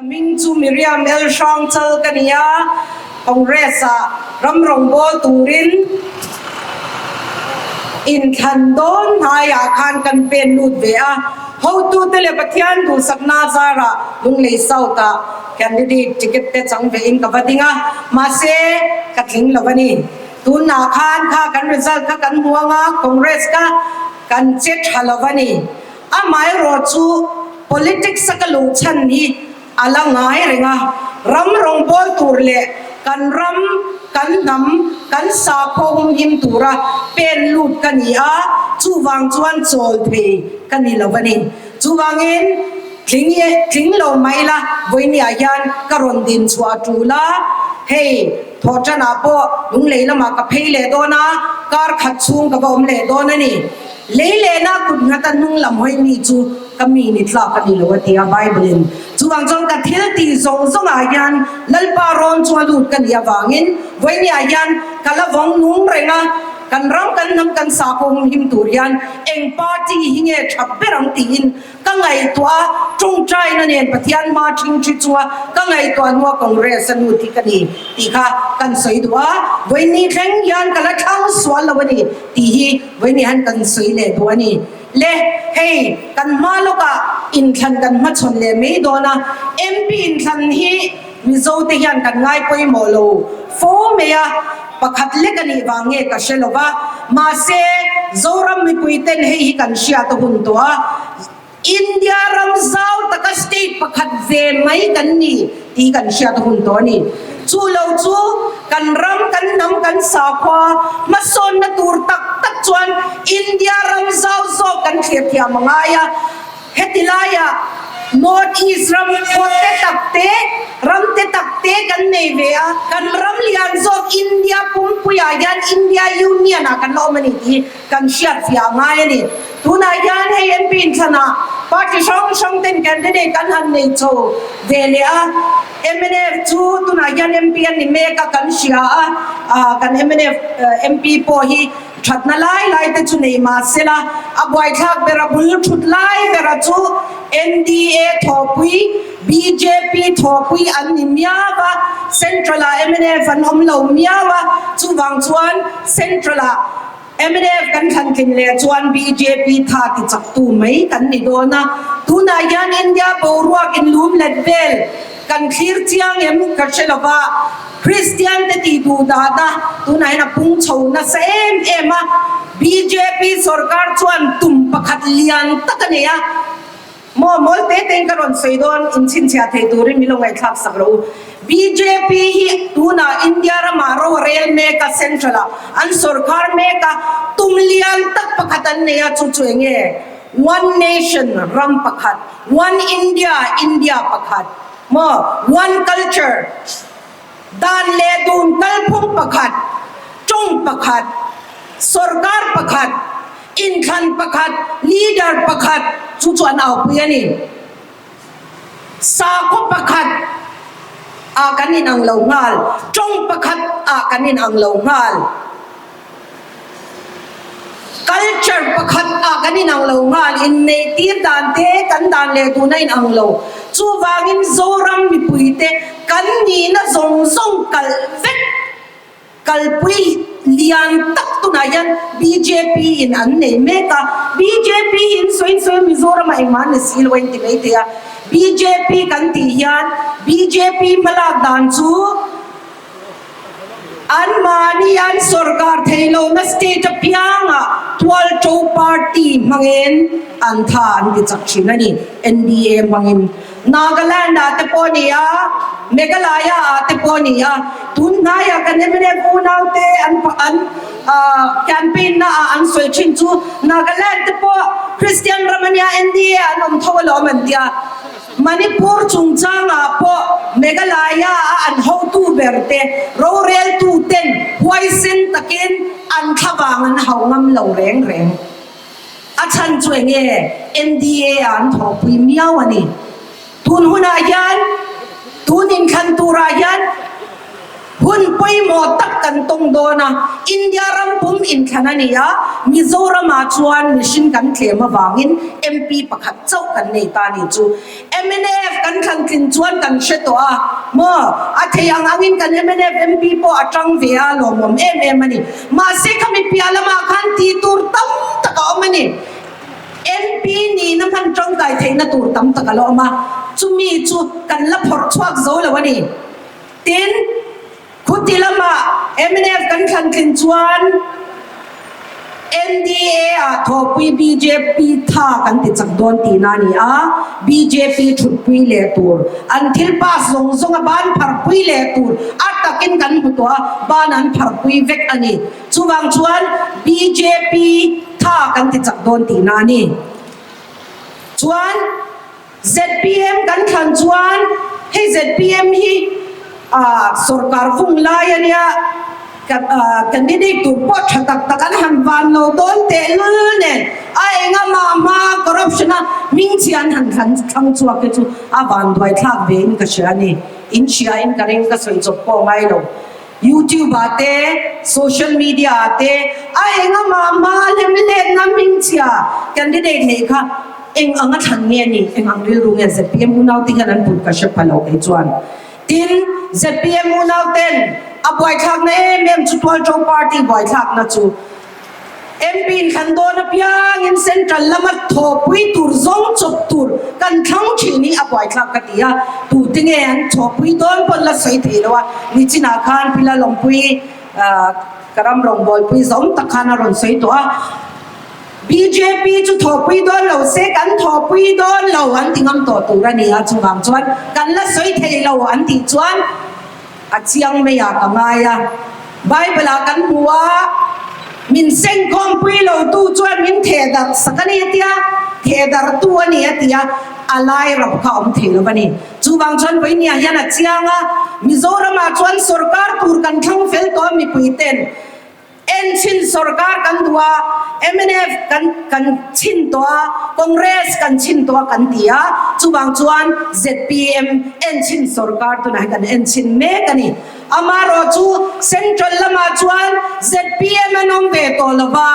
Ka hming chu Miriam L. Hrangchal ka ni a, Congress ah ram rawngbâwl turin inthlan dawn hnaiah khan kan pen lut ve a, hotute leh Pathian duhsakna zarah Lunglei South ah candidate ticket te chang vein ka va ding a, mahse ka tling lo a ni. Tunah khan kha kan result kha kan hmu anga Congress kha kan che tha lo a ni. Amaherawh chu politics a ka luh chhan hi a la ngai reng a, ram rawngbâwl tur leh kan ram, kan hnam, kan sakhaw humhim tura pen lut ka ni a, chuvang chuan chawl thei ka ni lo a ni. Chuvangin tling tling lo mah ila vawinia hian ka rawn din chhuah a tul a, hei thawhṭanah pawh lunglei lamah ka phei leh dawn a, kar khat chhung ka va awm leh dawn a ni. Lei lehna kut nghata hnung lam hawi mi chu ka mi ni tlak a ni lo a ti a Bible in. Chuvang chuan ka thil tih zawng zawngah hian Lalpa rawn chu a lut ka nih avangin vawinia hian ka la vawng nung reng a, kan ram kan hnam kan sakhaw humhim tur hian eng party hi nge tha ber ang tiin Ka ngaihtuah a, tawngtaina nen Pathian hma thingthi chunga ka ngaihtuah hnua Congress a lut hi ka ni tih kha kan sawi duh a, vawiini thleng hian ka la thlang sual lo a ni tih hi vawiini hian kan sawi leh duh a ni. Le, hei kan hma lawkah inthlan kan hmachhawn leh mai dawn a, MP inthlan hi Mizo te hian kan ngai pawimawh lo fo mai a, pakhat lek a nih vang nge ka hre lo va, mahse Zoram mipui ten hei hi kan hriat a hun tawh a, India ram zau taka state pakhat ve mai kan ni tih kan hriat a hun tawh a ni. Chu lo chu kan ram, kan hnam, kan sakhua hmasawnna tur tak tak chuan India ram zau zawk kan thlir thiam a ngai a. Heti laiah North East ram khaw te tak te, ram te tak te kan nei ve a, kan ram lian zawk India pumpuiah hian India Union ah kan la awm a ni tih hi kan hriat fiah a ngai a ni. Tunah hian hei MP inthlanah party hrang hrang ten candidate an han nei chho ve leh a, mnf chu tunah hian MP an ni mek a kan hria a, kan mnf MP pawh hi Thatna lai lai te chu nei mah sela, a buaithlak ber a bul thut lai bera chu NDA thawhpui, bjp thawhpui an ni miau a, Central ah mnf an awm lo miau a, chuvang chuan Central ah mnf kan thlan tlin leh chuan bjp tha ti chaktu mai kan ni dawn a, tunah hian India boruak inlum let vel kan thlir chiang em ka hre lova. Kristian te tih duh dahna tunah hian a pung chho nasa em em a, bjp sorkar chuan tum pakhat lian tak a nei a, maw mawl te tein ka rawn sawi dawn inchhinchhiah thei turin min lo ngaihthlak sak rawh u. Bjp hi tunah India ramah ro a rel mek a, central ah an sorkar mek a, tum lian tak pakhat an nei a, chu chu eng nge? One nation ram pakhat, one India, India pakhat. Maw? One culture, dan leh dun kalphung pakhat, tawng pakhat, sorkar pakhat, inthlan pakhat, leader pakhat chu chu an aupui a ni. Sakhaw pakhat ah kan inang lo nghal, tawng pakhat ah kan inang lo nghal. Culture pakhat ah kan inang lo nghal, inneih tir dan te kan dan leh tuna inang lo. Chuvangin Zoram mipui te kan nihna zawng zawng kalh vek kalpui lian tak tunah hian bjp in an nei mek a. Bjp in sawi sawi Mizoram ah engmah an ni si lo a inti mai thei a. Bjp kan tih hian bjp hmalak dan chu Anmahni an sorkar thei lohna state apiangah tualṭo party hmangin an tha an ti chak thin a ni, NDA hmangin. Nagaland-ah te pawh a ni a, Meghalaya-ah te pawh a ni a, tun hnaiah kan mnf unaute an an campaign naah an sawi thin chu Nagaland te pawh Christian ram a nia, NDA an awm tho alawm an ti a. Manipur chungchangah pawh Meghalaya a an hotu ber te, roreltu ten huaisen takin an thlavang an hau ngam lo reng reng. A chhan chu enge NDA ah an thawhpui miau a ni. Tun hunah hian, tun inthlan turah hian hun pawimawh. pawimawh tak kan tawng dawn a, India ram pum inthlan a ni a, Mizoramah chuan mihring kan tlem avangin MP pakhat chauh kan nei ta a nih chu. Mnf kan thlan tlin chuan kan hre tawh a maw? A thei ang angin kan mnf MP pawh a tang ve a, lawmawm em em a ni. Mahse khami piah lamah khan tih tur tam tak a awm a ni. MP nihna hman tangkai theihna tur tam tak a la awm a, chumi chu kan la phawrh chhuak zo lo a ni. Tin, Khuti lamah mnf kan thlan tlin chuan NDA ah thawhpui bjp tha kan ti chak dawn tihna a ni a, bjp thutpui leh tur, an thil pass zawng zawng a ban pharpui leh tur a takin kan hmu tawh a, ban an pharpui vek a ni. Chuvang chuan bjp tha kan ti chak dawn tihna a ni. Chuan. Zpm kan thlan chuan hei zpm hi sorkar vung lai a nia, candidate tur pawh tha tak tak an han van lo dawn tehlul nen a enga mah hma corruption a hmingchhia an han thlan thlang chhuak te chu a van duai thlak ve in ka hria a ni. In hria in ka ring ka sawi chawp pawh ngai lo. YouTube ah te, social media ah te a enga mah hma lem letna hmingchhia candidate neih kha eng anga thlan nge ni, eng ang rilru nge zpm unau te hian an put ka hre pha lo kei chuan. Tin, zpm unau ten a buaithlakna em em chu Tualṭo party buaithlakna chu. MP in thlan dawn apiangin Central lama thawhpui tur zawng chawp tur kan thlang thin hi a buaithlak ka ti a, tute nge an thawhpui dawn pawn la sawi thei lo a, nichinah khan Pi Lalawmpuii ka ram rawngbawlpui zawng tak khan a rawn sawi tawh a, bjp chu thawhpui dawn lo se kan thawhpui dawn lo an ti ngam tawh tur a ni a, chuvang chuan kan la sawi thei lo an tih chuan. A chiang mai ah ka ngai a. Bible ah kan hmu a, Min sengkhawmpui lo tu chuan min thehdarh sak a ni a tia, thehdarh tu a ni a tia, a lai rap kha awm thei lo a ni. Chuvang chuan Vawinia hian a chiang a, Mizoram ah chuan sorkar tur kan thlang fel tawh a mipui ten, Enchhin sorkar kan duh a, mnf kan kan chhin tawh a, Congress kan chhin tawh a kan ti a, chuvang chuan zpm enchhin sorkar tunah hian kan enchhin mek a ni. Amaherawh chu Central lamah chuan zpm an awm ve tawh lo va,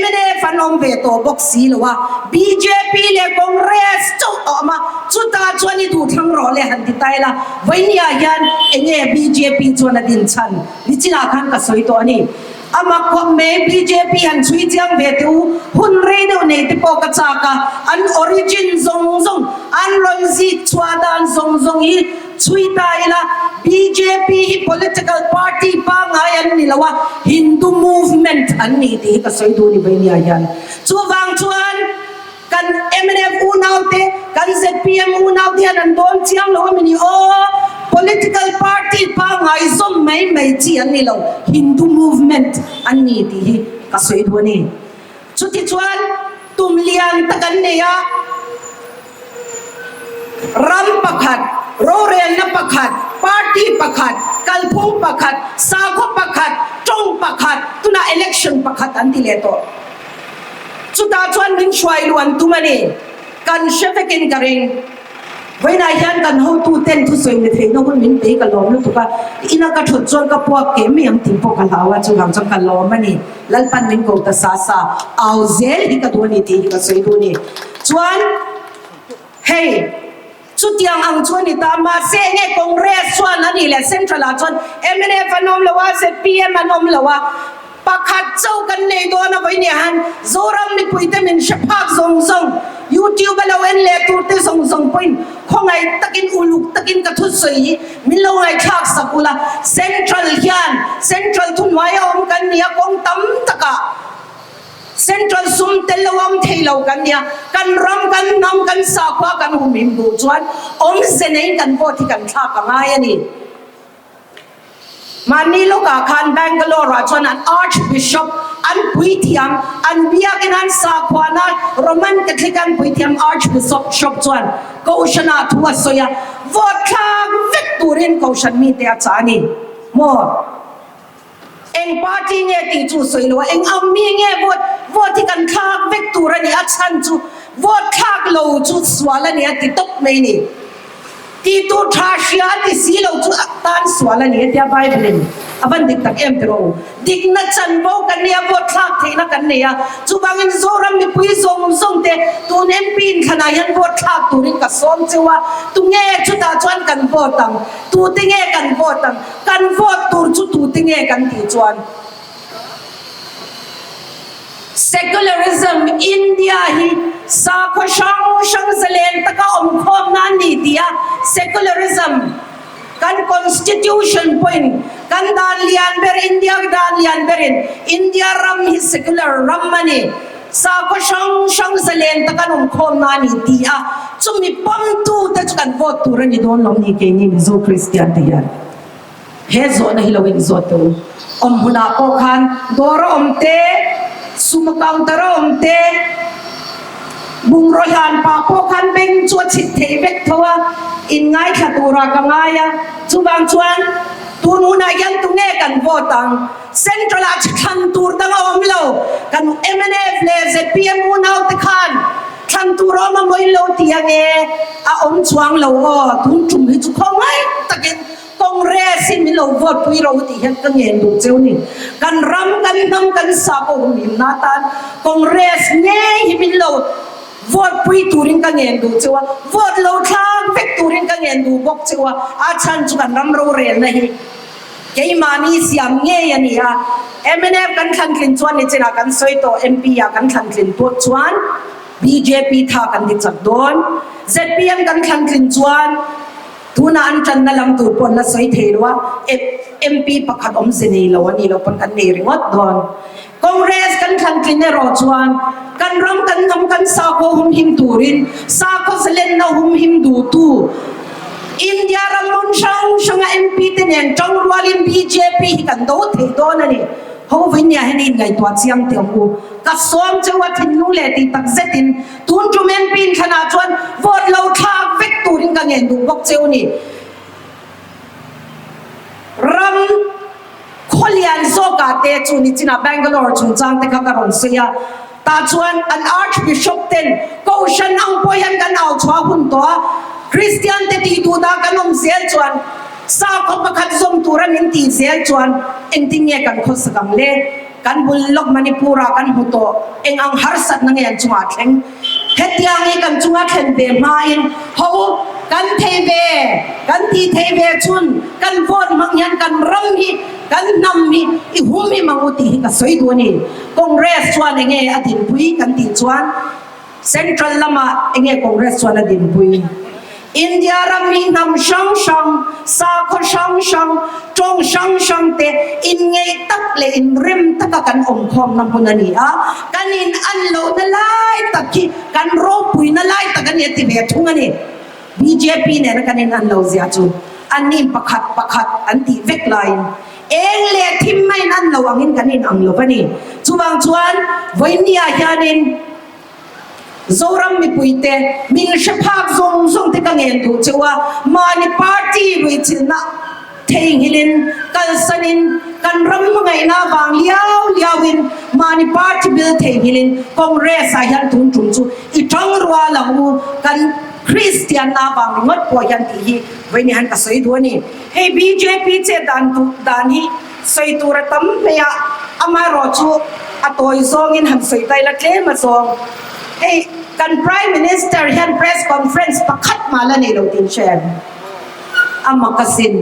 mnf an awm ve tawh bawk si lo a, bjp leh Congress chauh a awm a, chutah chuan i duhthlang rawh le han ti ta ila, Vawinia hian enge bjp chuan a din chhan? Nichinah khan ka sawi tawh a ni. A mak khawp mai, bjp han chhui chiang ve teh u, hun rei deuh nei te pawh ka chak a, an origin zawng zawng, an rawn zik chhuah dan zawng zawng hi chhui ta ila, bjp hi political party pangngai an ni lo a, Hindu movement an ni tih hi ka sawi duh a ni Vainia hian. Chuvang chuan. Kan mnf unaute, kan zpm unaute hian an dawn chiang lo a mi ni aw. Political party pangngai zawm mai mai chi an ni lo, Hindu movement an ni tih hi ka sawi duh a ni. Chutichuan tum lian tak an nei a, ram pakhat, rorelna pakhat, party pakhat, kalphung pakhat, sakhaw pakhat, tawng pakhat, tunah election pakhat an ti leh tawh. Chutah chuan min hruai luh an tum a ni. Kan hre vekin ka ring. Vawiinah hian kan hotuten thusawi ni theihna hun min pe hi ka lawm lutuk a, ina ka thut chuan ka puak keh mai ang tih pawh ka hlau a, chuvang chuan ka lawm a ni. Lalpan min ko ta sa sa, au zel hi ka duh a ni tih hi ka sawi duh a ni. Chuan hei. Chutiang ang chu a ni ta. Mahse enge Congress chuan a nih leh Central ah chuan mnf an awm lo a, zpm an awm lo a, pakhat chauh kan nei dawn a vawinia han Zoram mipui te min hre phak zawng zawng, YouTube a lo en leh tur te zawng zawng pawhin khawngaih takin uluk takin ka thusawi hi min lo ngaihthlak sak ula. Central hian Central thuhnuai a awm kan ni a, kawng tam takah. Central sum tel lo awm thei lo kan nia, kan ram, kan hnam, kan sakhua kan humhim duh chuan awmze neiin kan vote hi kan thlak a ngai a ni. Mahni lawkah khan Bangalore ah chuan an Archbishop, an puithiam, an biakin an sakhuana Roman Catholic an puithiam Archbishop chuan Kohhran ah thu a sawi a, vote thlak vek turin Kohhran mite a chah a ni maw? Eng party nge tih chu sawi lo a, eng ang mi nge vote, vote hi kan thlak vek tur a ni, a chhan chu vote thlak lo chu sual a ni a ti tawp mai ni. Tih tur tha hria a ti si lo chu tan sual a ni a tia Bible in. A van dik tak em tiraw u? Dikna chanvo kan nei a, vote thlak theihna kan nei a. Chuvangin Zoram mipui zawng zawng te tun MP inthlanah hian vote thlak turin ka sawm cheu a. Tunge chutah chuan kan vote ang? Tute nge kan vote ang? Kan vote tur chu tute nge kan tih chuan? Secularism, India hi sakhaw hrang hrang zalen taka awm khawmna a ni tih a secularism kan constitution pawhin kan dan lian ber India dan lian berin India ram hi secular ram a ni, sakhaw hrang hrang zalen taka an awm khawmna a ni tih a chumi pawmtute chu kan vote tur a ni dawn lo ni keini Mizo Kristian te hian. He zawhna hi lo inzawt teh u. Awm hunah pawh khan dawr a awm te, sum counter a awm te, bungraw hlan pah pawh khan beng chu a chhit theih vek tho a, inngaithla turah ka ngai a. Chuvang chuan tun hunah hian tunge kan vote ang? Central ah thlan tur dang a awm lo. Kan mnf leh zpm unaute khan thlan tur a awm a mawi lo tih ange a awm chuang lo aw. Tun tum hi chu khawngaih takin Congress hi min lo vote pui ro tih hian ka ngen duh cheu ni. Kan ram, kan hnam, kan sa pawh humhim na atan Congress ngei hi min lo vote pui turin ka ngen duh cheu a, vote lo thlak vek turin ka ngen duh bawk cheu a, a chhan chu kan ram rorelna hi keimahni siam ngei a ni a. Mnf kan thlantlin chuan nichinah kan sawi tawh MP ah kan thlantlin pawh chuan bjp tha kan ti chak dawn. Zpm kan thlantlin chuan Tunah an tanna lam tur pawh an la sawi thei lo a, MP pakhat awmze nei lo a nih loh pawn kan nei ringawt dawn. Congress kan thlantlin erawh chuan kan ram kan hnam kan sakhaw humhim turin sakhaw zalenna humhim duhtu India ram hmun hrang hranga MP te nen tang rualin bjp hi kan do thei dawn a ni. Ho vawinia hian i inngaihtuah chiang teh ang u. Ka sawm cheu a thinlung leh tih tak zetin Tun tum MP inthlanah chuan vote lo thlak vek turin ka ngen duh bawk cheu ni. Ram khawlian zawkah te chu nichinah Bangalore chungchang te kha ka rawn sawi a, tah chuan an Archbishop ten Kohhran ang pawh hian kan au chhuah hun tawh a, Kristian te tih duh dah kan awm zel chuan sakhaw pakhat zawm tura min tih zel chuan engtin nge kan khawsak ang le? Kan bul lawk Manipur ah kan hmu tawh, eng ang harsatna nge an chungah thleng? Hetiang hi kan chunga thlen ve hmain ho kan thei ve, kan tih thei ve chhun kan vote hmang hian kan ram hi, kan hnam hi i hum him ang u tih hi ka sawi duh a ni. Congress chuan enge a dinpui kan tih chuan, Central lamah enge Congress chuan a dinpui? India ram hi hnam hrang hrang, sakhaw hrang hrang, tawng hrang hrang te inngeih tak leh inrem taka kan awmkhawmna hmun a ni a, kan in an lohna lai tak hi kan ropuina lai tak a ni a ti ve thung a ni. Bjp nena kan in an lo zia chu anni pakhat pakhat an tih vek laiin eng leh thim maiin an lo angin kan in ang lo va ni. Chuvang chuan vawinia hianin Zoram mipuite min hre phak zawng zawng te ka ngen duh cheu a, mahni party ruihchilhna theihnghilhin kalsanin kan ram hmangaihna avang liau liauin mahni party bil theihnghilhin Congress ah hian tun tum chu i tang rual ang u, kan Kristianna avang ringawt pawh hian tih hi vawiin hian ka sawi duh a ni. Hei bjp chet dan duh dan hi sawi tur a tam mai a, amaherawh chu a tawi zawngin han sawi ta ila tlem a zawng. Hei kan Prime Minister hian press conference pakhat mah la nei lo tih hre em? A mak asin.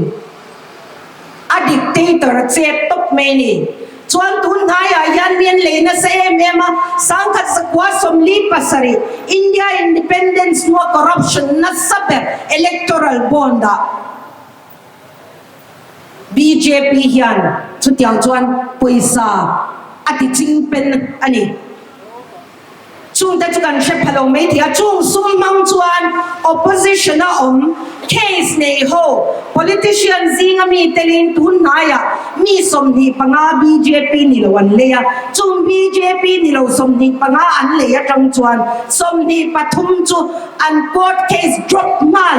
A dictator chet tawp mai ni. Chuan tun hnaiah hian mi an lei nasa em em a, sangkhat zakua 47 India Independence hnua corruption nasa ber electoral bond ah Bjp hian chutiang chuan pawisa a ti ching pen a ni. Chungte chu kan hre pha lo mai thei a, chung sum hmang chuan opposition a awm case nei ho politician zinga mi telin tun hnaiah mi 25 bjp ni lo an lei a, chung bjp ni lo 25 an lei atang chuan 23 chu an court case drop nghal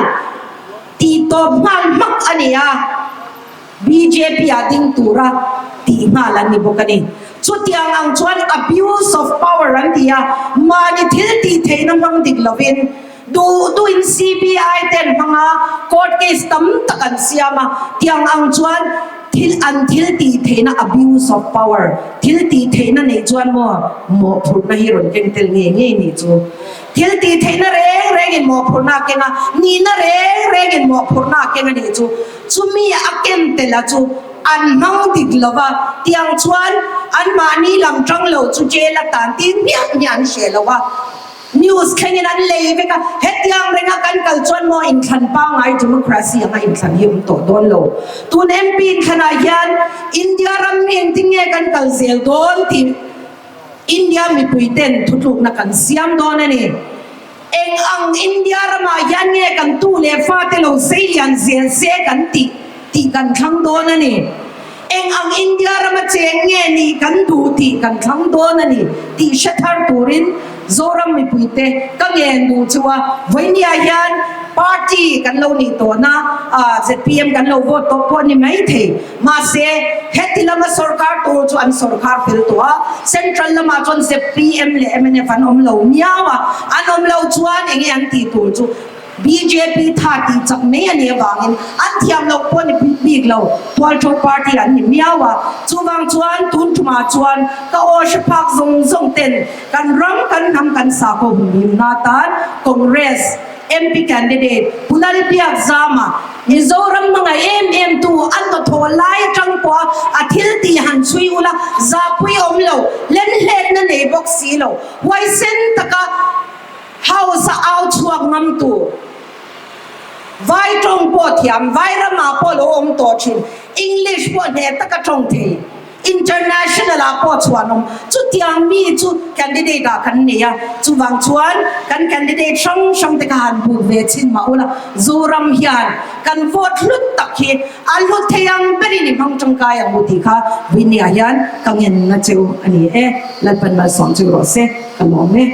tih tawp nghal hmak a ni a. Bjp ah ding tura tih nghal an ni bawk a ni. Chutiang ang chuan abuse of power an ti a, mahni thil tih theihna hmang dik lovin duh duhin CBI te an hmang a, court case tam tak an siam a, tiang ang chuan. Thil an thil tih theihna abuse of power thil tih theihna neih chuan maw mawhphurhna hi rawn keng tel ngei ngei nih chu. Thil tih theihna reng rengin mawhphurhna a keng a, nihna reng rengin mawhphurhna a keng a nih chu. Chumi a ken tel a chu an hmang dik lo va, tiang chuan anmahni lam tang lo chu jail a tan tir hmiah hmiah an hreh lo va. News thlengin an lei vek a, hetiang renga kan kal chuan maw inthlan pangngai democracy anga inthlan hi awm tawh dawn lo. Tun MP inthlanah hian India ram hi engtin nge kan kal zel dawn tih India mipui ten thutlukna kan siam dawn a ni. Eng ang India ramah hian nge kan tu leh fate lo sei lian zel se kan tih tih kan thlang dawn a ni. Eng ang India rama cheng nge nih kan duh tih kan thlang dawn a ni tih hre thar turin Zoram mipuite ka ngen duh chu a. Vawinia hian party kan lo nih tawhna zpm kan lo vote tawh pawh a ni mai thei. Mahse, heti lama sorkar tur chu an sorkar fel tawh a, central lamah chuan zpm leh mnf an awm lo miau a, an awm lo chuan enge an tih tur chu Bjp tha tih chak mai a nih avangin an thiam loh pawh ni bik lo, Tualtho party an ni miau a. Chuvang chuan tun tumah chuan ka aw hre phak zawng zawng ten kan ram kan hnam kan sakhaw humhimna atan Congress MP candidate Pu Lalbiakzama Mizoram hmangaih em em tu a hnawthawh lai atang pawha a thil tih han chhui ula zahpui awm lo, lenhletna nei bawk si lo, huaisen taka House a au chhuak ngam tur. Vai tawng pawh thiam, vai ramah pawh lo awm tawh thin, English pawh hneh taka tawng thei, international ah pawh chhuan awm. Chutiang mi chu candidate ah kan nei a, chuvang chuan kan candidate hrang hrang te kha han buk ve chhin mah ula, Zoram hian kan vote hlut tak hi a hlut thei ang berin i hmang tangkai ang u tih kha Winnie ah hian ka ngenna cheu a ni e. Lalpan malsawm cheu rawh se, ka lawm e.